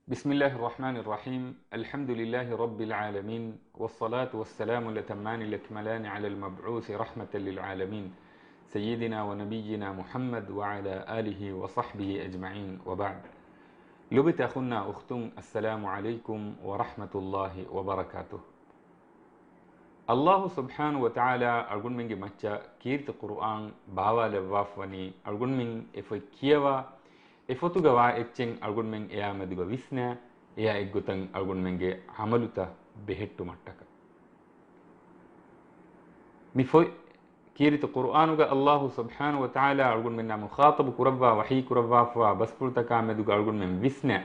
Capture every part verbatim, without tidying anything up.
بسم الله الرحمن الرحيم. الحمد لله رب العالمين، والصلاة والسلام الأتمان الأكملان على المبعوث رحمة للعالمين، سيدنا ونبينا محمد وعلى آله وصحبه أجمعين، وبعد. ލޮބުވެތި އަޚުންނާ އުޚްތުން، السلام عليكم ورحمة الله وبركاته. އައްލާހު ސުބްޙާނަހު ވަތަޢާލާ އަޅުގަނޑުމެންގެ މައްޗަށް ކީރިތި ޤުރުއާން ބާވާލައްވާފަވަނީ، އަޅުގަނޑުމެން އެ ފޮތް ކިޔަވާ، އެ ފޮތުގަ ވާ އެއްޗެއް އަޅުގަނޑުމެން އެއާ މެދުގަ ވިސްނާ، އެއާ އެއްގޮތަށް އަޅުގަނޑުމެންގެ ޢަމަލުތައް ބެހެއްޓުމަށްޓަކަ. މި ފޮތް ކީރިތި ޤުރުއާނުގަ އައްލާހު ސުބްޙާނަހު ވަތަޢާލާ އަޅުގަނޑުމެންނާ މުޚާޠަބު ކުރައްވާ، ވަޙީ ކުރައްވާފަވާ ބަސްފުޅުތަކާ މެދުގަ އަޅުގަނޑުމެން ވިސްނާ،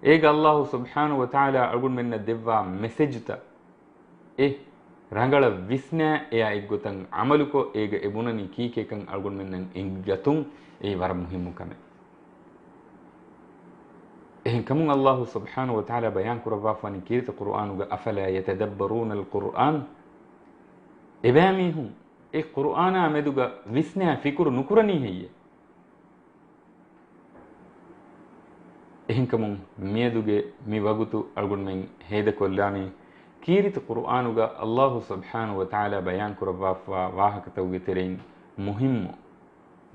އޭގަ އައްލާހު ސުބްޙާނަހު ވަތަޢާލާ އަޅުގަނޑުމެންނަށް ދެއްވާ މެސެޖުތައް، އެ ރަނގަޅަށް ވިސްނާ، އެއާ އެއްގޮތަށް ޢަމަލުކޮށް، އޭގަ އެ ބުނަނީ ކީކޭކަން އަޅުގަނޑުމެންނަށް އެނގިގަތުން، އެއީ ވަރަށް މުހިއްމު ކަމެއް. އެހެންކަމުން އައްލާހު ސުބްޙާނަހު ވަތަޢާލާ ބަޔާން ކުރައްވާފަވަނީ ކީރިތި ޤުރުއާނުގަ، أفلا يتدبرون القرآن؟ އެބައިމީހުން އެ ޤުރުއާނާ މެދުގަ ވިސްނާ ފިކުރު ނުކުރަނީ ހެއްޔޭ؟ އެހެންކަމުން މިއަދުގެ މި ވަގުތު އަޅުގަނޑުމެން ހޭދަކޮށްލާނީ، ކީރިތި ޤުރުއާނުގަ އައްލާހު ސުބްޙާނަހު ވަތަޢާލާ ބަޔާން ކުރައްވާފަވާ ވާހަކަތަކުގެ ތެރެއިން މުހިއްމު،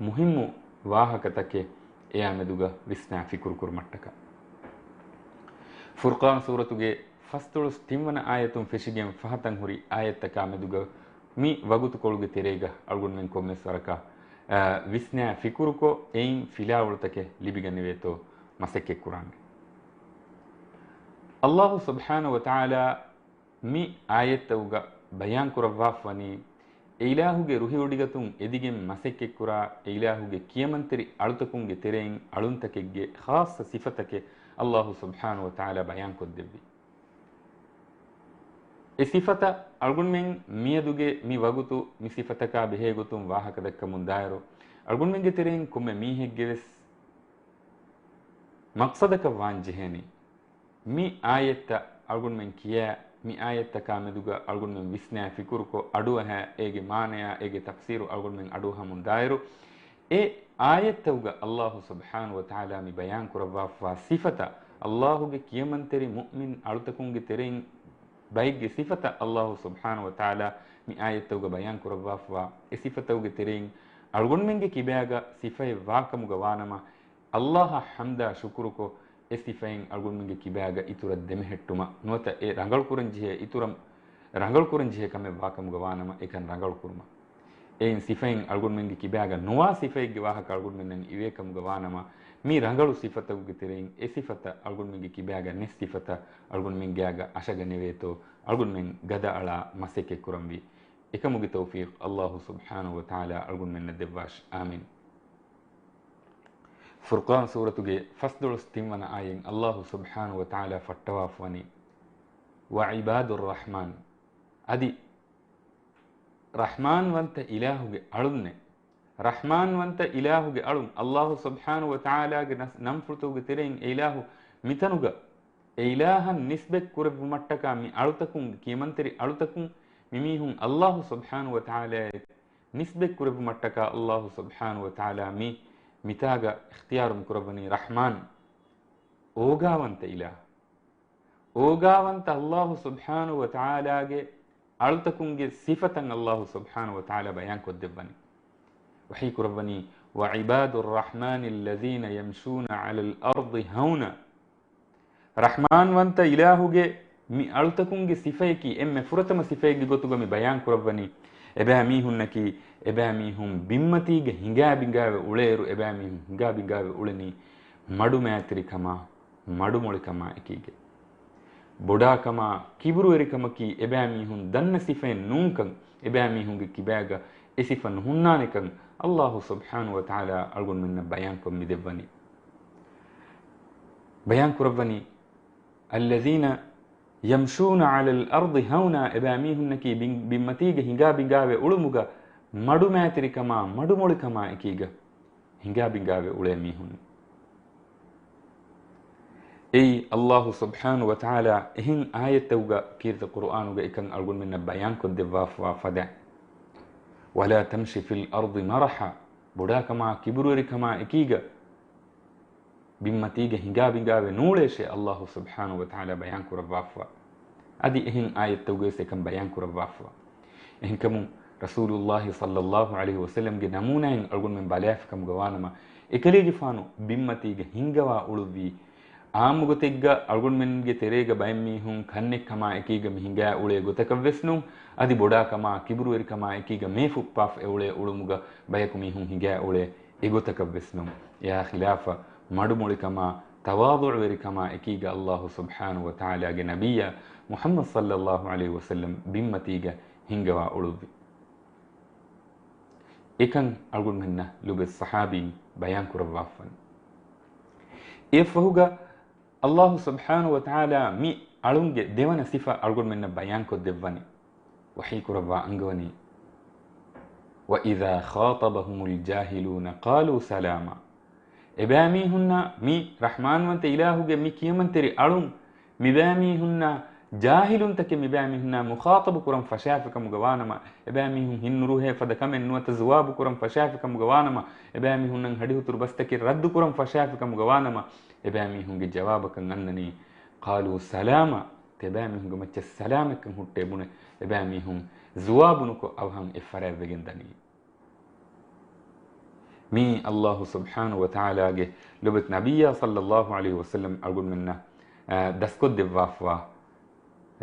މުހިއްމު ވާހަކަތަކެއް އެއާ މެދުގަ ވިސްނާ ފިކުރު ކުރުމަށްޓަކަ. ފުރްޤާން ސޫރަތުގެ ފަސްދޮޅަސް ތިންވަނަ އާޔަތުން ފެށިގެން ފަހަތަށް ހުރި އާޔަތްތަކާ މެދުގަ މި ވަގުތުކޮޅުގެ ތެރޭގަ އަޅުގަނޑުމެން ކޮންމެސް ވަރަކަށް، އާ، ވިސްނާ ފިކުރުކޮށް، އެއިން ފިލާވަޅުތަކެއް ލިބިގަނެވޭތޯ މަސައްކަތްކުރާނެ. އައްލާހު ސުބްޙާނަހު ވަތަޢާލާ މި އާޔަތްތަކުގަ ބަޔާން ކުރައްވާފަވަނީ، އެ އިލާހުގެ ރުހިވޮޑިގަތުން އެދިގެން މަސައްކަތްކުރާ، އެ އިލާހުގެ ކިޔަމަންތެރި އަޅުތަކުންގެ ތެރެއިން އަޅުންތަކެއްގެ ޚާއްޞަ ސިފަތަކެއް އައްލާހު ސުބްޙާނަހު ވަތަޢާލާ ބަޔާންކޮށްދެއްވި. އެ ސިފަތައް އަޅުގަނޑުމެން މިއަދުގެ މި ވަގުތު މި ސިފަތަކާ ބެހޭގޮތުން ވާހަކަދައްކަމުންދާއިރު، އަޅުގަނޑުމެންގެ ތެރެއިން ކޮންމެ މީހެއްގެވެސް މަޤްޞަދަކަށް ވާން ޖެހޭނީ، މި އާޔަތްތައް އަޅުގަނޑުމެން ކިޔާ، މި އާޔަތްތަކާ މެދުގަ އަޅުގަނޑުމެން ވިސްނާ ފިކުރުކޮށް، އަޑުއަހާ، އޭގެ މާނަޔާ، އޭގެ ތަފްސީރު އަޅުގަނޑުމެން އަޑުއަހަމުން ދާއިރު، އެ އާޔަތްތަކުގަ އައްލާހު ސުބްޙާނަހު ވަތަޢާލާ މި ބަޔާން ކުރައްވާފަވާ ސިފަތައް، އައްލާހުގެ ކިޔަމަންތެރި މުއުމިން އަޅުތަކުންގެ ތެރެއިން ބައެއްގެ ސިފަތައް އައްލާހު ސުބްޙާނަހު ވަތަޢާލާ މި އާޔަތްތަކުގަ ބަޔާން ކުރައްވާފަވާ، އެ ސިފަތަކުގެ ތެރެއިން އަޅުގަނޑުމެންގެ ކިބާގަ ސިފައެއް ވާކަމުގަ ވާނަމަ، އައްލާހަށް ޙަމްދާ ޝުކުރުކޮށް، އެ ސިފައިން އަޅުގަނޑުމެންގެ ކިބާގަ އިތުރަށް ދެމެހެއްޓުމަށް ނުވަތަ އެ ރަނގަޅުކުރަންޖެހޭ އިތުރަށް، ރަނގަޅުކުރަންޖެހޭ ކަމެއް ވާކަމުގަ ވާނަމަ އެކަން ރަނގަޅުކުރުމަށް. އެއިން ސިފައިން އަޅުގަނޑުމެންގެ ކިބާގަ ނުވާ ސިފައެއްގެ ވާހަކަ އަޅުގަނޑުމެންނަށް އިވޭކަމުގަ ވާނަމަ، މި ރަނގަޅު ސިފަތަކުގެ ތެރެއިން އެ ސިފަތައް އަޅުގަނޑުމެންގެ ކިބާގަ ނެތް ސިފަތައް އަޅުގަނޑުމެންގެއާގަ އަށަގަނެވޭތޯ، އަޅުގަނޑުމެން ގަދައަޅާ މަސައްކަތްކުރަންވީ. އެކަމުގެ ތައުފީޤް އައްލާހު ސުބްޙާނަހު ވަތަޢާލާ އަޅުގަނޑުމެންނަށް ދެއްވާށި. އާމީން. ފުރްޤާން ސޫރަތުގެ ފަސްދޮޅަސް ތިންވަނަ އާޔަތް އައްލާހު ސުބްޙާނަހު ވަތަޢާލާ ފައްޓަވާފަވަނީ، وعباد الرحمن، އަދި ރަޙްމާންވަންތަ އިލާހުގެ އަޅުންނޭ. ރަޙްމާންވަންތަ އިލާހުގެ އަޅުން އައްލާހު ސުބްޙާނަހު ވަތަޢާލާގެ ނަސް-، ނަންފުޅުތަކުގެ ތެރެއިން އެ އިލާހު މިތަނުގަ އެ އިލާހަށް ނިސްބަތް ކުރެއްވުމަށްޓަކާ މި އަޅުތަކުން، ކިޔަމަންތެރި އަޅުތަކުން މިމީހުން އައްލާހު ސުބްޙާނަހު ވަތަޢާލާއަށް ނިސްބަތް ކުރެއްވުމަށްޓަކާ އައްލާހު ސުބްޙާނަހު ވަތަޢާލާ މި މިތާގަ އިޚްތިޔާރު މި ކުރައްވަނީ ރަޙްމާން، އޯގާވަންތަ އިލާހު. އޯގާވަންތަ އައްލާހު ސުބްޙާނަހު ވަތަޢާލާގެ އަޅުތަކުންގެ ސިފަތައް އައްލާހު ސުބްޙާނަހު ވަތަޢާލާ ބަޔާން ކޮށްދެއްވަނީ. ވަޙީ ކުރައްވަނީ، وعباد الرحمن الذين يمشون على الأرض هونا. ރަޙްމާންވަންތަ އިލާހުގެ މި އަޅުތަކުންގެ ސިފަޔަކީ، އެންމެ ފުރަތަމަ ސިފައެއްގެ ގޮތުގަ މި ބަޔާން ކުރައްވަނީ، އެބައިމީހުންނަކީ، އެބައިމީހުން ބިންމަތީގަ ހިނގާ ބިނގާވެ އުޅޭއިރު، އެބައިމީހުން ހިނގާ ބިނގާވެ އުޅެނީ މަޑުމައިތިރިކަމާ، މަޑުމޮޅިކަމާ އެކީގަ. ބޮޑާކަމާ، ކިބުރުވެރިކަމަކީ އެބައިމީހުން ދަންނަ ސިފައެއް ނޫންކަން، އެބައިމީހުންގެ ކިބާގަ އެ ސިފަ ނުހުންނާނެކަން، އައްލާހު ސުބްޙާނަހު ވަތަޢާލާ އަޅުގަނޑުމެންނަށް ބަޔާންކޮށް މި ދެއްވަނީ. ބަޔާން ކުރައްވަނީ، الذين يمشون على الأرض هونا، އެބައިމީހުންނަކީ ބިން-، ބިންމަތީގަ ހިނގާ ބިނގާވެ އުޅުމުގަ މަޑުމައިތިރިކަމާ، މަޑުމޮޅިކަމާ އެކީގަ ހިނގާ ބިނގާވެ އުޅޭ މީހުން. އެއީ، އައްލާހު ސުބްޙާނަހު ވަތަޢާލާ އެހެން އާޔަތްތަކުގަ ކީރިތި ޤުރުއާނުގަ އެކަން އަޅުގަނޑުމެންނަށް ބަޔާންކޮށްދެއްވާފަވާ ފަދަ، ولا تمش في الأرض مرحا، ބޮޑާކަމާ، ކިބުރުވެރިކަމާ އެކީގަ ބިންމަތީގަ ހިނގާ ބިނގާވެ ނޫޅޭށޭ އައްލާހު ސުބްޙާނަހު ވަތަޢާލާ ބަޔާން ކުރައްވާފަ. އަދި އެހެން އާޔަތްތަކުގަވެސް އެކަން ބަޔާން ކުރައްވާފަ. އެހެންކަމުން ރަސޫލުއްލާހި ޞައްލައްލާހު ޢަލައިހި ވަސައްލަމްގެ ނަމޫނާއިން އަޅުގަނޑުމެން ބަލާފިކަމުގަ ވާނަމަ، އެކަލޭގެފާނު ބިންމަތީގަ ހިންގަވާ އުޅުއްވީ، އާއްމުގޮތެއްގަ އަޅުގަނޑުމެންގެ ތެރޭގަ ބައެއްމީހުން ކަންނެއްކަމާ އެކީގަ މި ހިނގާ އުޅޭ ގޮތަކަށްވެސް ނޫން، އަދި ބޮޑާކަމާ ކިބުރުވެރިކަމާ އެކީގަ މޭ ފުއްޕާފަ އެއުޅޭ އުޅުމުގަ ބަޔަކު މީހުން ހިނގާ އުޅޭ އެގޮތަކަށްވެސް ނޫން. އެއާ ޚިލާފަށް މަޑުމޮޅިކަމާ، ތަވާޟުޢުވެރިކަމާ އެކީގަ އައްލާހު ސުބްޙާނަހު ވަތަޢާލާގެ ނަބިއްޔާ މުޙައްމަދު ޞައްލައްލާހު ޢަލައިހި ވަސައްލަމް ބިންމަތީގަ ހިންގަވާ އުޅުއްވި. އެކަން އަޅުގަނޑުމެންނަށް ލޮބުވެތި ޞަޙާބީން ބަޔާން ކުރައްވާފަން. އެއަށްފަހުގަ އައްލާހު ސުބްޙާނަހު ވަތަޢާލާ މި އަޅުންގެ ދެވަނަ ސިފަ އަޅުގަނޑުމެންނަށް ބަޔާންކޮށްދެއްވަނީ. ވަޙީ ކުރައްވާ އަންގަވަނީ، وَإِذَا خَاطَبَهُمُ الْجَاهِلُونَ قَالُوا سَلَامًا. އެބައިމީހުން، މި ރަޙްމާންވަންތަ އިލާހުގެ މި ކިޔަމަންތެރި އަޅުން، މިބައިމީހުންނާ، ޖާހިލުންތަކެއް މިބައިމީހުންނާ މުޚާޠަބު ކުރަން ފަށާފިކަމުގަ ވާނަމަ، އެބައިމީހުން ހިތްނުރުހޭ ފަދަ ކަމެއް ނުވަތަ ޒުވާބު ކުރަން ފަށާފިކަމުގަ ވާނަމަ، އެބައިމީހުންނަށް ހަޑިހުތުރު ބަސްތަކެއް ރައްދު ކުރަން ފަށާފިކަމުގަ ވާނަމަ، އެބައިމީހުންގެ ޖަވާބަކަށް އަންނަނީ، قَالُوا سَلَامًا. ތިބާމީހުންގެ މައްޗަށް ސަލާމަތްކަން ހުއްޓޭ ބުނެ، އެބާމީހުން ޒުވާބު ނުކޮށް އަވަހަށް އެއްފަރާތްވެގެން ދަނީ. މީ އައްލާހު ސުބްޙާނަހު ވަތަޢާލާގެ ލޮބުވެތި ނަބިއްޔާ ޞައްލައްލާހު ޢަލައިހި ވަސައްލަމް އަޅުގަނޑުމެންނަށް، އާ، ދަސްކޮށްދެއްވާފަވާ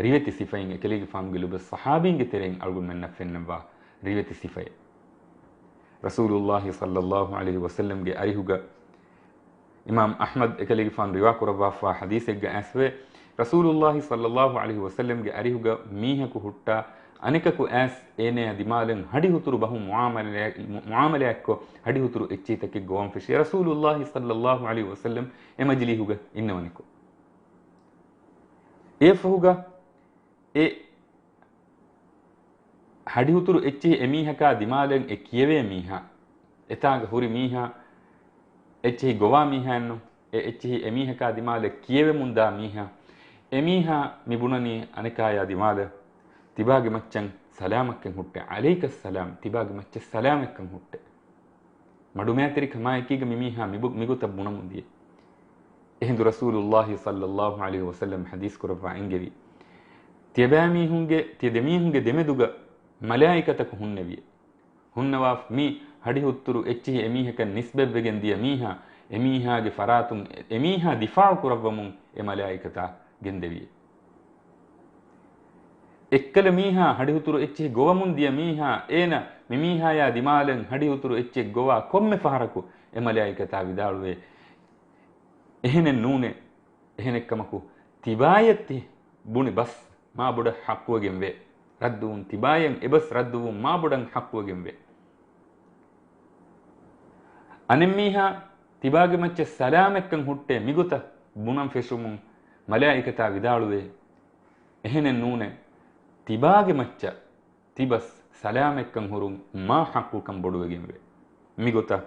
ރިވެތި ސިފައިން، އެކަލޭގެފާނުގެ ލޮބުވެތި ޞަޙާބީންގެ ތެރެއިން އަޅުގަނޑުމެންނަށް ފެންނަންވާ ރިވެތި ސިފައެއް. ރަސޫލުއްލާހި ޞައްލައްލާހު ޢަލައިހި ވަސައްލަމްގެ އަރިހުގަ އިމާމް އަޙްމަދު އެކަލޭގެފާނު ރިވާ ކުރައްވާފަވާ ޙަދީޘެއްގަ އައިސްވޭ، ރަސޫލުއްލާހި ޞައްލައްލާހު ޢަލައިހި ވަސައްލަމްގެ އަރިހުގަ މީހަކު ހުއްޓާ، އަނެކަކު އައިސް އޭނަޔާ ދިމާލަށް ހަޑިހުތުރު ބަހުން މުޢާމަލާ-، މުޢާމަލާތްކޮށް، ހަޑިހުތުރު އެއްޗިހިތަކެއް ގޮވަން ފެށި. ރަސޫލުއްލާހި ޞައްލައްލާހު ޢަލައިހި ވަސައްލަމް އެ މަޖިލީހުގަ އިންނަވަނިކޮށް، އެއަށްފަހުގަ އެ ހަޑިހުތުރު އެއްޗިހި އެމީހަކާ ދިމާލަށް އެ ކިޔެވޭ މީހާ، އެތާގަ ހުރި މީހާ، އެއްޗިހި ގޮވާ މީހާއެއްނު، އެ އެއްޗިހި އެމީހަކާ ދިމާލަށް ކިޔެވެމުންދާ މީހާ، އެމީހާ މި ބުނަނީ އަނެކާޔާ ދިމާލަށް، ތިބާގެ މައްޗަށް ސަލާމަތްކަން ހުއްޓޭ، ޢަލައިކައްސަލާމް، ތިބާގެ މައްޗަށް ސަލާމަތްކަން ހުއްޓޭ. މަޑުމައިތިރިކަމާއެކީގަ މިމީހާ މިބު-، މިގޮތަށް ބުނަމުންދިޔަ. އެހިނދު ރަސޫލުއްލާހި ޞައްލައްލާހު ޢަލައިހި ވަސައްލަމް ޙަދީޘް ކުރައްވާ އެންގެވި، ތިޔަބައިމީހުންގެ، ތިޔަ ދެމީހުންގެ ދެމެދުގަ މަލާއިކަތަކު ހުންނެވި. ހުންނަވާ މި ހަޑިހުއްތުރު އެއްޗިހި އެމީހަކަށް ނިސްބަތްވެގެން ދިޔަ މީހާ، އެމީހާގެ ފަރާތުން އެ-، އެމީހާ ދިފާޢު ކުރައްވަމުން އެ މަލާއިކަތާ ގެންދެވި. އެއްކަލަ މީހާ ހަޑިހުތުރު އެއްޗެހި ގޮވަމުން ދިޔަ މީހާ، އޭނަ މި މީހާޔާ ދިމާލަށް ހަޑިހުތުރު އެއްޗެއް ގޮވާ ކޮންމެ ފަހަރަކު އެ މަލާއިކަތާ ވިދާޅުވޭ، އެހެނެއް ނޫނޭ. އެހެނެއްކަމަކު، ތިބާޔަށް ތި ބުނި ބަސް މާ ބޮޑަށް ޙައްޤުވެގެން ވޭ. ރައްދުވުން، ތިބާޔަށް އެބަސް ރައްދުވުން މާ ބޮޑަށް ޙައްޤުވެގެން ވޭ. އަނެއްމީހާ ތިބާގެ މައްޗަށް ސަލާމަތްކަން ހުއްޓޭ މިގޮތަށް ބުނަން ފެށުމުން މަލާއިކަތާ ވިދާޅުވޭ، އެހެނެއް ނޫނޭ، ތިބާގެ މައްޗަށް ތިބަސް ސަލާމަތްކަން ހުރުން މާ ޙައްޤުކަން ބޮޑުވެގެންވޭ. މިގޮތަށް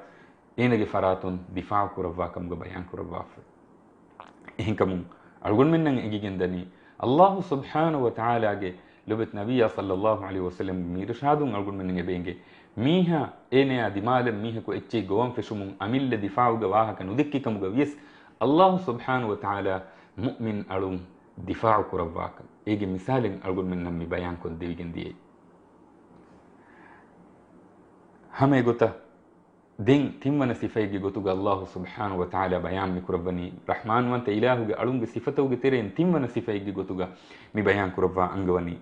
އޭނަގެ ފަރާތުން ދިފާޢު ކުރައްވާ ކަމުގަ ބަޔާން ކުރައްވާފަ. އެހެންކަމުން އަޅުގަނޑުމެންނަށް އެނގިގެންދަނީ، އައްލާހު ސުބްޙާނަހު ވަ ތަޢާލާގެ ލޮބުވެތި ނަބިއްޔާ ޞައްލައްލާހު ޢަލައިހި ވަސައްލަމްގެ މި އިރުޝާދުން އަޅުގަނޑުމެންނަށް އެބަ އެނގޭ، މީހާ އޭނަޔާ ދިމާލަށް މީހަކު އެއްޗެހި ގޮވަން ފެށުމުން އަމިއްލަ ދިފާޢުގެ ވާހަކަ ނުދެއްކި ކަމުގަ ވިޔަސް، އައްލާހު ސުބްޙާނަހު ވަ ތަޢާލާ މުއުމިން އަޅުން ދިފާޢު ކުރައްވާކަން. އޭގެ މިސާލެއް އަޅުގަނޑުމެންނަށް މި ބަޔާންކޮށްދެވިގެން ދިޔައީ. ހަމަ އެގޮތަށް ދެން ތިންވަނަ ސިފައެއްގެ ގޮތުގަ އައްލާހު ސުބްޙާނަހު ވަ ތަޢާލާ ބަޔާން މި ކުރައްވަނީ، ރަޙްމާންވަންތަ އިލާހުގެ އަޅުންގެ ސިފަތަކުގެ ތެރެއިން ތިންވަނަ ސިފައެއްގެ ގޮތުގަ މި ބަޔާން ކުރައްވާ އަންގަވަނީ،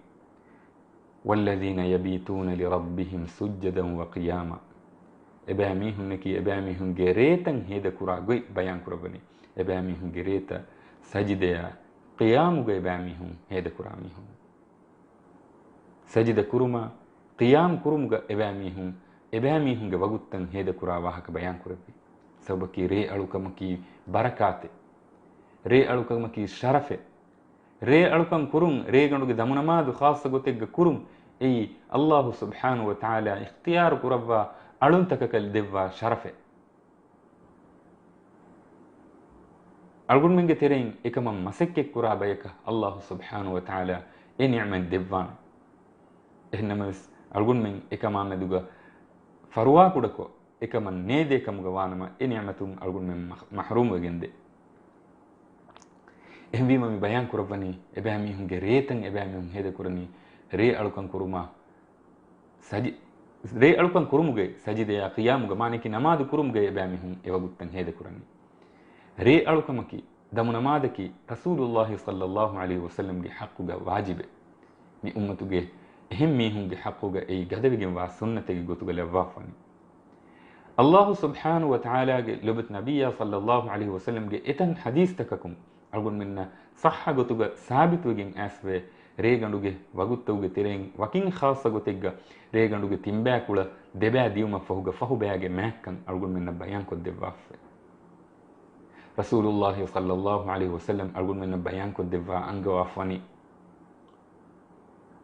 وَالَّذِينَ يَبِيتُونَ لِرَبِّهِمْ سُجَّدًا وَقِيَامًا. އެބައިމީހުންނަކީ އެބައިމީހުންގެ ރޭތައް ހޭދަކުރާ ގޮތް ބަޔާން ކުރައްވަނީ. އެބައިމީހުންގެ ރޭތައް ސަޖިދަޔާ، ޤިޔާމުގަ އެބައިމީހުން ހޭދަކުރާ މީހުން. ސަޖިދަ ކުރުމާ، ޤިޔާމް ކުރުމުގަ އެބައިމީހުން، އެބައިމީހުންގެ ވަގުތުތައް ހޭދަކުރާ ވާހަކަ ބަޔާން ކުރެއްވި. ސަބަބަކީ ރޭ އަޅުކަމަކީ ބަރަކާތެއް. ރޭ އަޅުކަމަކީ ޝަރަފެއް. ރޭ އަޅުކަން ކުރުން، ރޭގަނޑުގެ ދަމުނަމާދު ޚާއްޞަ ގޮތެއްގަ ކުރުން، އެއީ އައްލާހު ސުބްޙާނަހު ވަ ތަޢާލާ އިޚްތިޔާރު ކުރައްވާ އަޅުންތަކަކަށް ދެއްވާ ޝަރަފެއް. އަޅުގަނޑުމެންގެ ތެރެއިން އެކަމަށް މަސައްކަތްކުރާ ބަޔަކަށް އައްލާހު ސުބްޙާނަހު ވަ ތަޢާލާ އެ ނިޢުމަތް ދެއްވާނެ. އެހެންނަމަވެސް، އަޅުގަނޑުމެން އެކަމާ މެދުގަ ފަރުވާކުޑަކޮށް، އެކަމަށް ނޭދޭ ކަމުގަ ވާނަމަ، އެ ނިޢުމަތުން އަޅުގަނޑުމެން މަޙް-، މަޙްރޫމްވެގެންދޭ. އެހެންވީމަ މި ބަޔާން ކުރައްވަނީ އެބައިމީހުންގެ ރޭތައް އެބައިމީހުން ހޭދަކުރަނީ ރޭ އަޅުކަން ކުރުމާ ސަޖި-، ރޭ އަޅުކަން ކުރުމުގައި ސަޖިދަޔާ ޤިޔާމުގަ މާނައަކީ ނަމާދު ކުރުމުގައި އެބައިމީހުން އެވަގުތުތައް ހޭދަކުރަނީ. ރޭ އަޅުކަމަކީ ދަމު ނަމާދަކީ ރަސޫލުﷲ ޞައްލަﷲ ޢަލައިހި ވަސައްލަމްގެ ޙައްޤުގަ ވާޖިބެއް. މި އުއްމަތުގެ އެހެން މީހުންގެ ޙައްޤުގަ އެއީ ގަދަވެގެންވާ ސުންނަތެއްގެ ގޮތުގަ ލައްވާފަނީ. ﷲ ސުބްޙާނަހޫ ވަތަޢާލާގެ ލޮބުވެތި ނަބިއްޔާ ޞައްލަﷲ ޢަލައިހި ވަސައްލަމްގެ އެތަން ޙަދީޘްތަކަކުން އަޅުގަނޑުމެންނަށް ޞައްޙަ ގޮތުގަ ސާބިތުވެގެން އައިސްފައި، ރޭގަނޑުގެ ވަގުތުތަކުގެ ތެރެއިން ވަކިން ޚާއްޞަ ގޮތެއްގަ ރޭގަނޑުގެ ތިންބައި ކުޅަ ދެބައި ދިޔުމަށްފަހުގަ ފަހުބައިގެ މާތްކަން އަޅުގަނޑުމެންނަށް ބަޔާންކޮށްދެއްވާފައި. ރަސޫލުﷲ ޞައްލަﷲ ޢަލައިހި ވަސައްލަމް އަޅުގަނޑުމެންނަށް ބަޔާންކޮށްދެއްވާ އަންގަވާފަނީ،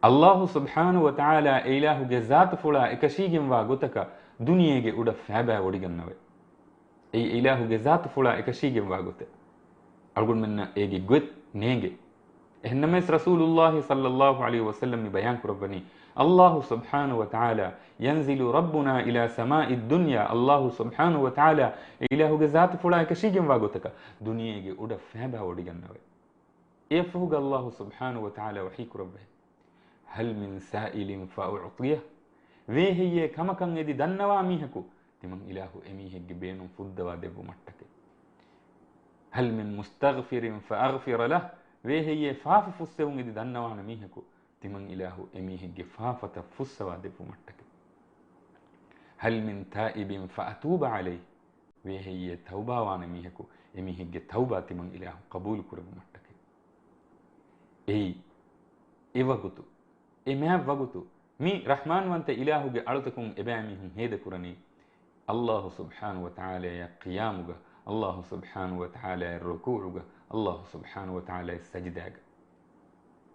ﷲ ސުބްޙާނަހޫ ވަތަޢާލާ އެ އިލާހުގެ ޒާތުފުޅާ އެކަށީގެންވާ ގޮތަކަށް ދުނިޔޭގެ އުޑަށް ފައިބައި ވޮޑިގަންނަވައި. އެއީ އެ އިލާހުގެ ޒާތުފުޅާ އެކަށީގެންވާ ގޮތެއް. އަޅުގަނޑުމެންނަށް އޭގެ ގޮތް ނޭނގެ. އެހެންނަމަވެސް ރަސޫލުﷲ ޞައްލަﷲ ޢަލައިހި ވަސައްލަމް މި ބަޔާން ކުރައްވަނީ، ﷲ ސުބްޙާނަހޫ ވަތަޢާލާ، ينزل ربنا إلى سماء الدنيا، ﷲ ސުބްޙާނަހޫ ވަތަޢާލާ އެ އިލާހުގެ ޒާތުފުޅާ އެކަށީގެންވާ ގޮތަކަށް ދުނިޔޭގެ އުޑަށް ފައިބައި ވޮޑިގަންނަވައި. އެއަށްފަހުގަ ﷲ ސުބްޙާނަހޫ ވަތަޢާލާ ވަޙީ ކުރައްވައި، هل من سائل فأعطيه؟ ވޭހެއްޔޭ ކަމަކަށް އެދި ދަންނަވާ މީހަކު ތިމަން އިލާހު އެމީހެއްގެ ބޭނުން ފުއްދަވާ ދެއްވުމަށްޓަކައި. هل من مستغفر فأغفر له؟ ވޭހެއްޔޭ ފާފަ ފުއްސެވުން އެދި ދަންނަވާނެ މީހަކު ތިމަން އިލާހު އެމީހެއްގެ ފާފަތައް ފުއްސަވާ ދެއްވުމަށްޓަކައި. هل من تائب فأتوب عليه؟ ވޭހެއްޔޭ ތައުބާވާނެ މީހަކު އެމީހެއްގެ ތައުބާ ތިމަން އިލާހު ޤަބޫލު ކުރެއްވުމަށްޓަކައި. އެއީ، އެވަގުތު، އެ މާތް ވަގުތު، މި ރަޙްމާންވަންތަ އިލާހުގެ އަޅުތަކުން އެބައިމީހުން ހޭދަކުރަނީ، ﷲ ސުބްޙާނަހޫ ވަތަޢާލާއާ ޤިޔާމުގަ، ﷲ ސުބްޙާނަހޫ ވަތަޢާލާއާ ރުކޫޢުގަ، ﷲ ސުބްޙާނަހޫ ވަތަޢާލާއާ ސަޖިދާގަ.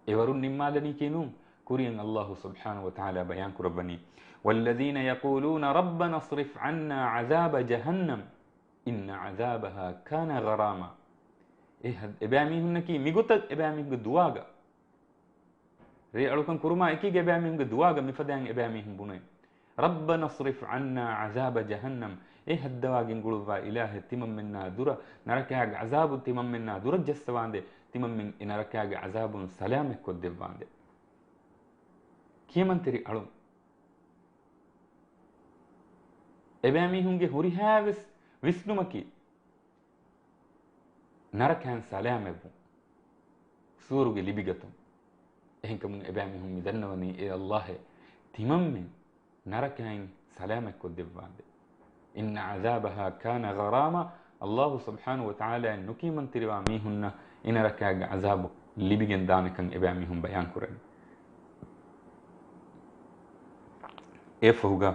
އެވަރުން ނިންމާލަނީކީ ނޫން. ކުރިއަށް ﷲ ސުބްޙާނަހޫ ވަތަޢާލާ ބަޔާން ކުރައްވަނީ، والذين يقولون ربنا اصرف عنا عذاب جهنم إن عذابها كان غراما. އެ ހަ-، އެބައިމީހުންނަކީ މިގޮތަށް އެބައިމީހުންގެ ދުޢާގަ، ރޭ އަޅުކަން ކުރުމާ އެކީގަ އެބައިމީހުންގެ ދުޢާގަ މިފަދައިން އެބައިމީހުން ބުނޭ، ربنا اصرف عنا عذاب جهنم، އޭ ހައްދަވާގެން ގުޅުއްވާ އިލާހޭ، ތިމަންމެންނާ ދުރަށް، ނަރަކައިގެ ޢަޛާބު ތިމަންމެންނާ ދުރަށް ޖައްސަވާނދޭ، ތިމަންމެން އެ ނަރަކައިގެ ޢަޛާބުން ސަލާމަތްކޮށްދެއްވާނދޭ. ކިޔަމަންތެރި އަޅުން. އެބައިމީހުންގެ ހުރިހާވެސް ވިސްނުމަކީ، ނަރަކައިން ސަލާމަތްވުން، ސުވަރުގެ ލިބިގަތުން. އެހެންކަމުން އެބައިމީހުން މި ދަންނަވަނީ، އޭ ﷲ އޭ، ތިމަންމެން ނަރަކައިން ސަލާމަތްކޮށްދެއްވާނދޭ. إن عذابها كان غراما، ﷲ ސުބްޙާނަހޫ ވަތަޢާލާއިން ނުކިޔަމަންތެރިވާ މީހުންނަށް އެ ނަރަކައިގެ ޢަޛާބު ލިބިގެން ދާނެކަން އެބައިމީހުން ބަޔާން ކުރަނީ. އެއަށްފަހުގަ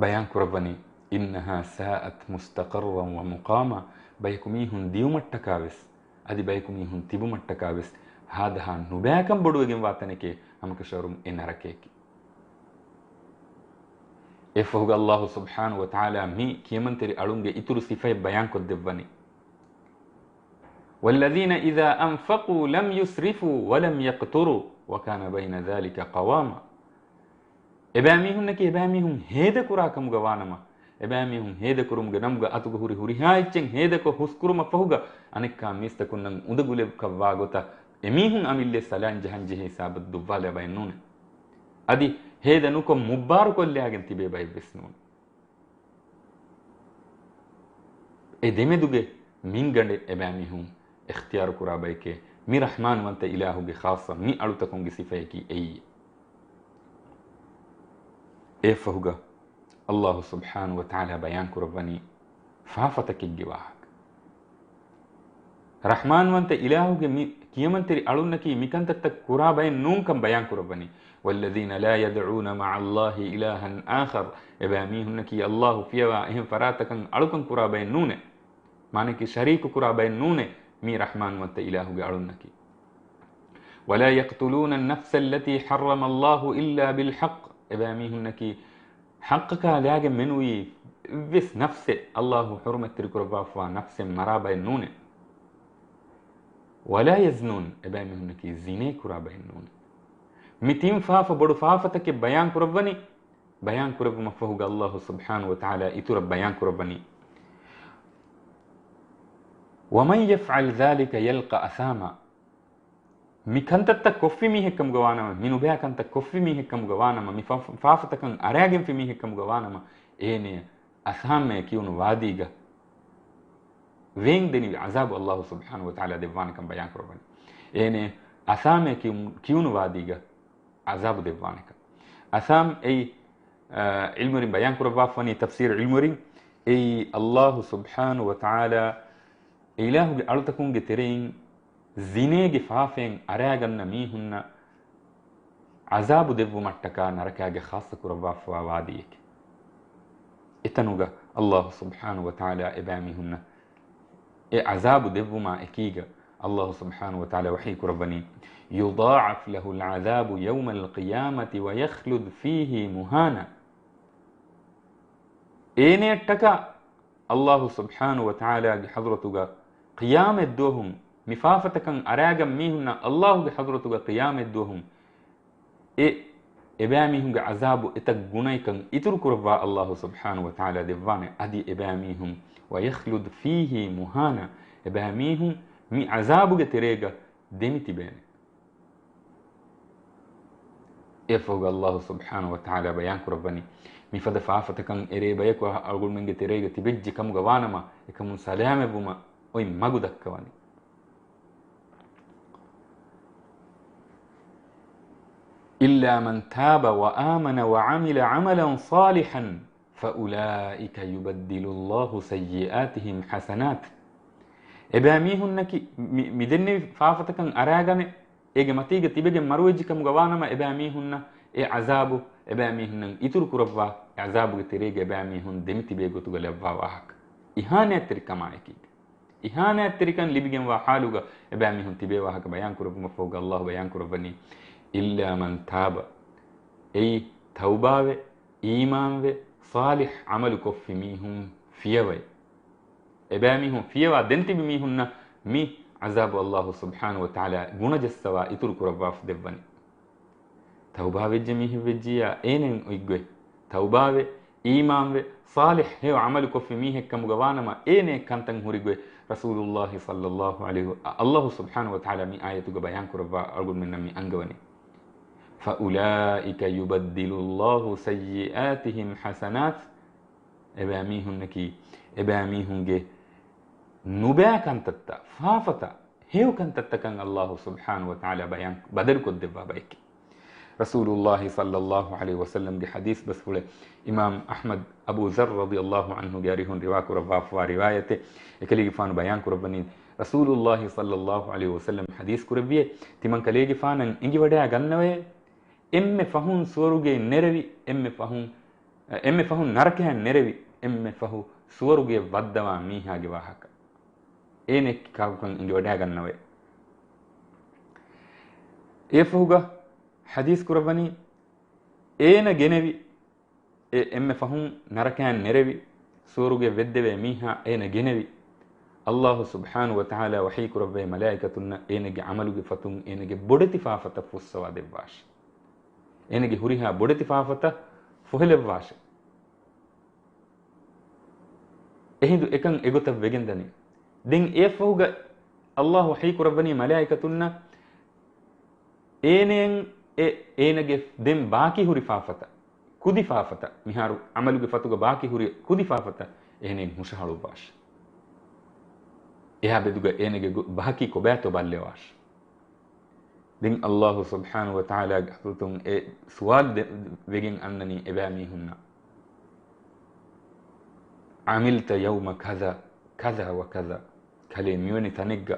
ބަޔާން ކުރައްވަނީ، إنها ساءت مستقرا ومقاما، ބަޔަކު މީހުން ދިޔުމަށްޓަކާވެސް، އަދި ބަޔަކު މީހުން ތިބުމަށްޓަކާވެސް ހާދަހާ ނުބައިކަން ބޮޑުވެގެންވާ ތަނެކޭ، ހަމަކަށަވަރުން އެ ނަރަކަޔަކީ. އެއަށްފަހުގަ ﷲ ސުބްޙާނަހޫ ވަތަޢާލާ މި ކިޔަމަންތެރި އަޅުންގެ އިތުރު ސިފައެއް ބަޔާންކޮށްދެއްވަނީ. والذين إذا أنفقوا لم يسرفوا ولم يقتروا وكان بين ذلك قواما. އެބައިމީހުންނަކީ އެބައިމީހުން ހޭދަކުރާ ކަމުގަ ވާނަމަ، އެބައިމީހުން ހޭދަކުރުމުގެ ނަމުގަ އަތުގަ ހުރި ހުރިހާ އެއްޗެއް ހޭދަކޮށް ހުސްކުރުމަށްފަހުގަ އަނެއްކާ މީސްތަކުންނަށް އުނދަގުލެއްކަށްވާ ގޮތަށް އެމީހުން އަމިއްލައަށް ސަލާން ޖަހަންޖެހޭ ހިސާބަށް ދުއްވާލާ ބައެއް ނޫނޭ. އަދި ހޭދަ ނުކޮށް މުއްބާރުކޮށްލާގެން ތިބޭ ބައެއްވެސް ނޫން. އެ ދެމެދުގެ މިންގަނޑެއް އެބައިމީހުން އިޚްތިޔާރުކުރާ ބަޔެކޭ. މި ރަޙްމާންވަންތަ އިލާހުގެ ޚާއްޞަ މި އަޅުތަކުންގެ ސިފަޔަކީ އެއީ. އެއަށްފަހުގަ ﷲ ސުބްޙާނަހޫ ވަތަޢާލާ ބަޔާން ކުރައްވަނީ ފާފަތަކެއްގެ ވާހަކަ. ރަޙްމާންވަންތަ އިލާހުގެ މި ކިޔަމަންތެރި އަޅުންނަކީ މިކަންތައްތައް ކުރާ ބައެއް ނޫންކަން ބަޔާން ކުރައްވަނީ. والذين لا يدعون مع الله إلها آخر، އެބައިމީހުންނަކީ ﷲ ފިޔަވާ އެހެން ފަރާތަކަށް އަޅުކަން ކުރާ ބައެއް ނޫނޭ. މާނައަކީ ޝަރީކު ކުރާ ބައެއް ނޫނޭ މީ ރަޙްމާންވަންތަ އިލާހުގެ އަޅުންނަކީ. ولا يقتلون النفس التي حرم الله إلا بالحق، އެބައިމީހުންނަކީ ޙައްޤަކާ ލާގެން މެނުވީ އެއްވެސް ނަފްސެއް، ﷲ ޙުރުމަތްތެރިކުރައްވާފަވާ ނަފްސެއް މަރާ ބައެއް ނޫނޭ. ولا يزنون، އެބައިމީހުންނަކީ ޒިނޭ ކުރާ ބައެއް ނޫނޭ. މި ތިން ފާފަ ބޮޑު ފާފަތަކެއް ބަޔާން ކުރައްވަނީ، ބަޔާން ކުރެއްވުމަށްފަހުގަ ﷲ ސުބްޙާނަހޫ ވަތަޢާލާ އިތުރަށް ބަޔާން ކުރައްވަނީ. ومن يفعل ذلك يلق أثاما. މި ކަންތައްތައް ކޮށްފި މީހެއްކަމުގަ ވާނަމަ، މި ނުބައި ކަންތައް ކޮށްފި މީހެއްކަމުގަ ވާނަމަ، މި ފާ-، ފާފަތަކަން އަރައިގެންފި މީހެއްކަމުގަ ވާނަމަ، އޭނަޔަށް އަސާމޭ ކިޔުނު ވާދީގަ ވޭން ދެނިވި ޢަޒާބު ﷲ ސުބްޙާނަހޫ ވަތަޢާލާ ދެއްވާނެކަން ބަޔާންކުރައްވަނީ. އޭނަޔަށް އަސާމޭ ކިޔުން، ކިޔުނު ވާދީގަ ޢަޒާބު ދެއްވާނެކަން. އަސާމް އެއީ، އާ، ޢިލްމުވެރިން ބަޔާންކުރައްވާފަވަނީ، ތަފްސީރު ޢިލްމުވެރިން، އެއީ ﷲ ސުބްޙާނަހޫ ވަތަޢާލާ އިލާހުގެ އަޅުތަކުންގެ ތެރެއިން ޒިނޭގެ ފާފައިން އަރައިގަންނަ މީހުންނަށް ޢަޒާބު ދެއްވުމަށްޓަކާ ނަރަކާގެ ޚާއްޞަ ކުރައްވާފަވާ ވާދީއެކެ. އެތަނުގަ ﷲ ސުބްޙާނަހޫ ވަތަޢާލާ އެބައިމީހުންނަށް އެ ޢަޒާބު ދެއްވުމާ އެކީގަ، ﷲ ސުބްޙާނަހޫ ވަތަޢާލާ ވަޙީ ކުރައްވަނީ، يضاعف له العذاب يوم القيامة ويخلد فيه مهانا. އޭނައަށްޓަކާ ﷲ ސުބްޙާނަހޫ ވަތަޢާލާގެ ޙަޟްރަތުގަ ޤިޔާމަތްދުވަހުން މި ފާފަތަކަން އަރައިގަން މީހުންނަށް ﷲގެ ޙަޟްރަތުގަ ޤިޔާމަތްދުވަހުން އެ އެބައިމީހުންގެ ޢަޒާބު އެތައް ގުނައަކަށް އިތުރު ކުރައްވާ ﷲ ސުބްޙާނަހޫ ވަތަޢާލާ ދެއްވާނެ. އަދި އެބައިމީހުން، ويخلد فيه مهانا، އެބައިމީހުން މި ޢަޒާބުގެ ތެރޭގަ ދެމި ތިބޭނެ. އެފަހުގަ ﷲ ސުބްޙާނަހޫ ވަތަޢާލާ ބަޔާންކުރައްވަނީ، މިފަދަ ފާފަތަކަން އެރޭ ބަޔަކު އަޅުގަނޑުމެންގެ ތެރޭގަ ތިބެއްޖެ ކަމުގަ ވާނަމަ، އެކަމުން ސަލާމަތްވުމަށް އޮތް މަގު ދައްކަވަނީ. إلا من تاب وآمن وعمل عملا صالحا فأولئك يبدل الله سيئاتهم حسنات. އެބައިމީހުންނަކީ މި، މި ދެންނެވި ފާފަތަކަން އަރާގަނެ، އޭގެ މަތީގަ ތިބެގެން މަރުވެއްޖެ ކަމުގަ ވާނަމަ، އެބައިމީހުންނަށް އެ ޢަޒާބު އެބައިމީހުންނަށް އިތުރު ކުރައްވާ، އެ ޢަޒާބުގެ ތެރޭގަ އެބައިމީހުން ދެމިތިބޭ ގޮތުގަ ލައްވާ ވާހަކަ. އިހާނެތްތެރިކަމާއެކީގަ. އިހާނެތްތެރިކަން ލިބިގެންވާ ޙާލުގަ އެބައިމީހުން ތިބޭ ވާހަކަ ބަޔާންކުރެއްވުމަށްފަހުގަ ﷲ ބަޔާންކުރައްވަނީ، إلا من تاب، އެއީ ތައުބާވެ، އީމާންވެ، ޞާލިޙް ޢަމަލު ކޮށްފި މީހުން ފިޔަވައި. އެބައިމީހުން ފިޔަވާ ދެން ތިބި މީހުންނަށް މި ޢަޒާބު ﷲ ސުބްޙާނަހޫ ވަތަޢާލާ ގުނަޖައްސަވާ އިތުރު ކުރައްވާފަ ދެއްވަނީ. ތައުބާވެއްޖެ މީހެއްވެއްޖިއްޔާ އޭނައިން އޮތްގޮތް، ތައުބާވެ، އީމާންވެ، ޞާލިޙް ހެޔޮ ޢަމަލު ކޮށްފި މީހެއްކަމުގަ ވާނަމަ، އޭނައަށް ކަންތައް ހުރިގޮތް ރަސޫލުﷲ ޞައްލަﷲ ޢަލައިހި ވަ، ﷲ ސުބްޙާނަހޫ ވަތަޢާލާ މި އާޔަތުގަ ބަޔާންކުރައްވާ އަޅުގަނޑުމެންނަށް މި އަންގަވަނީ. فأولئك يبدل الله سيئاتهم حسنات. އެބައިމީހުންނަކީ، އެބައިމީހުންގެ ނުބައި ކަންތައްތައް، ފާފަތައް، ހެޔޮ ކަންތައްތަކަން ﷲ ސުބްޙާނަހޫ ވަތަޢާލާ ބަޔާން، ބަދަލުކޮށްދެއްވާ ބައެކޭ. ރަސޫލުﷲ ޞައްލަﷲ ޢަލައިހި ވަސައްލަމްގެ ޙަދީޘް ބަސްފުޅެއް، އިމާމް އަޙްމަދު އަބޫ ޛައްރު ރަޟިޔަﷲ ޢަންހުގެ އަރިހުން ރިވާކުރައްވާފަވާ ރިވާޔަތެއް، އެކަލޭގެފާނު ބަޔާންކުރައްވަނީ، ރަސޫލުﷲ ޞައްލަﷲ ޢަލައިހި ވަސައްލަމް ޙަދީޘް ކުރެއްވިއޭ، ތިމަން ކަލޭގެފާނަށް އެނގިވަޑައިގަންނަވައޭ، އެންމެ ފަހުން ސުވަރުގެއިން ނެރެވި، އެންމެ ފަހުން، އެންމެ ފަހުން ނަރަކަޔަށް ނެރެވި، އެންމެ ފަހު ސުވަރުގެޔަށް ވައްދަވާ މީހާގެ ވާހަކަ. އޭނަ ކާކުކަން އެނގިވަޑައިގަންނަވައޭ. އެފަހުގަ ޙަދީޘް ކުރައްވަނީ، އޭނަ ގެނެވި، އެ އެންމެ ފަހުން ނަރަކަޔަށް ނެރެވި، ސުވަރުގެ ވެއްދެވޭ މީހާ އޭނަ ގެނެވި، ﷲ ސުބްޙާނަހޫ ވަތަޢާލާ ވަޙީ ކުރައްވައޭ މަލާއިކަތުންނަށް އޭނަގެ ޢަމަލުގެ ފަތުން އޭނަގެ ބޮޑެތި ފާފަތައް ފުއްސަވާ ދެއްވާށި. އޭނަގެ ހުރިހާ ބޮޑެތި ފާފަތައް ފޮހެލެއްވާށެ. އެހިނދު އެކަން އެގޮތަށް ވެގެންދަނީ. ދެން އެއަށްފަހުގަ ﷲ ވަޙީ ކުރައްވަނީ މަލާއިކަތުންނަށް، އޭނައަށް އެ، އޭނަގެ ދެން ބާކީ ހުރި ފާފަތައް، ކުދި ފާފަތައް، މިހާރު ޢަމަލުގެ ފަތުގަ ބާކީ ހުރި ކުދި ފާފަތައް އެހެނެއް ހުށަހަޅުއްވާށި. އެހާ ބެދުގަ އޭނަގެ ގު-، ބާކީ ކޮބާތޯ ބައްލަވާށި. ދެން ﷲ ސުބްޙާނަހޫ ވަތަޢާލާގެ ޙަޟްރަތުން އެ ސުވާލު ދެ-، ވެގެން އަންނަނީ އެބައިމީހުންނަށް. عملت يوم كذا كذا وكذا. ކަލޭ މިވެނި ތަނެއްގަ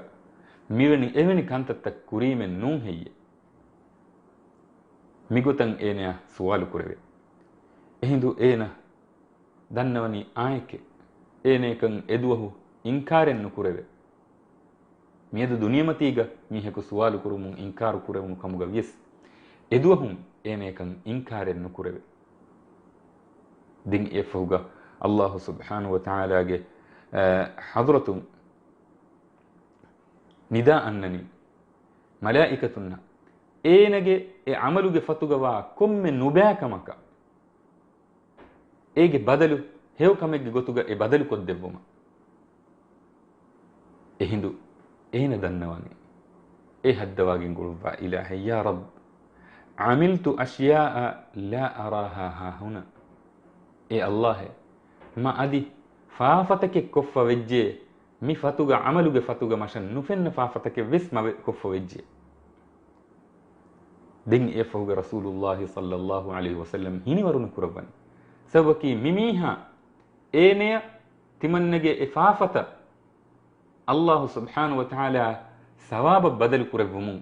މިވެނި އެވެނި ކަންތައްތައް ކުރީމެއް ނޫން ހެއްޔޭ؟ މިގޮތަށް އޭނަޔާ ސުވާލު ކުރެވޭ. އެހިނދު އޭނަ ދަންނަވަނީ އާނއެކޭ. އޭނައަކަށް އެދުވަހު އިންކާރެއް ނުކުރެވޭ. މިއަދު ދުނިޔެމަތީގަ މީހަކު ސުވާލު ކުރުމުން އިންކާރު ކުރެވުނު ކަމުގަ ވިޔަސް، އެދުވަހުން އޭނައަކަށް އިންކާރެއް ނުކުރެވޭ. ދެން އެއަށްފަހުގަ ﷲ ސުބްޙާނަހޫ ވަތަޢާލާގެ، އަ، ޙަޟްރަތުން ނިދާ އަންނަނީ މަލާއިކަތުންނަށް، އޭނަގެ އެ ޢަމަލުގެ ފަތުގަ ވާ ކޮންމެ ނުބައިކަމަކަށް އޭގެ ބަދަލު ހެޔޮ ކަމެއްގެ ގޮތުގަ އެ ބަދަލު ކޮށްދެއްވުމަށް. އެހިނދު އޭނަ ދަންނަވަނީ، އެ ހައްދަވާގެން ގުޅުއްވާ އިލާހޭ، يا رب، عملت أشياء لا أراها هاهنا. އޭ އައްލާހޭ، މަ އަދި ފާފަތަކެއް ކޮށްފަ ވެއްޖެ، މި ފަތުގަ، ޢަމަލުގެ ފަތުގަ މަށަށް ނުފެންނަ ފާފަތަކެއް ވެސް މަ ވެ-، ކޮށްފަ ވެއްޖެ. ދެން އެއަށްފަހުގަ ރަސޫލުއްލާހި ޞައްލައްލާހު ޢަލައިހި ވަސައްލަމް ހިނިވަރުނު ކުރައްވަނީ. ސަބަބަކީ މި މީހާ އޭނަޔަށް ތިމަންނަގެ އެ ފާފަތައް އައްލާހު ސުބްޙާނަހު ވަތަޢާލާ ސަވާބަށް ބަދަލު ކުރެއްވުމުން،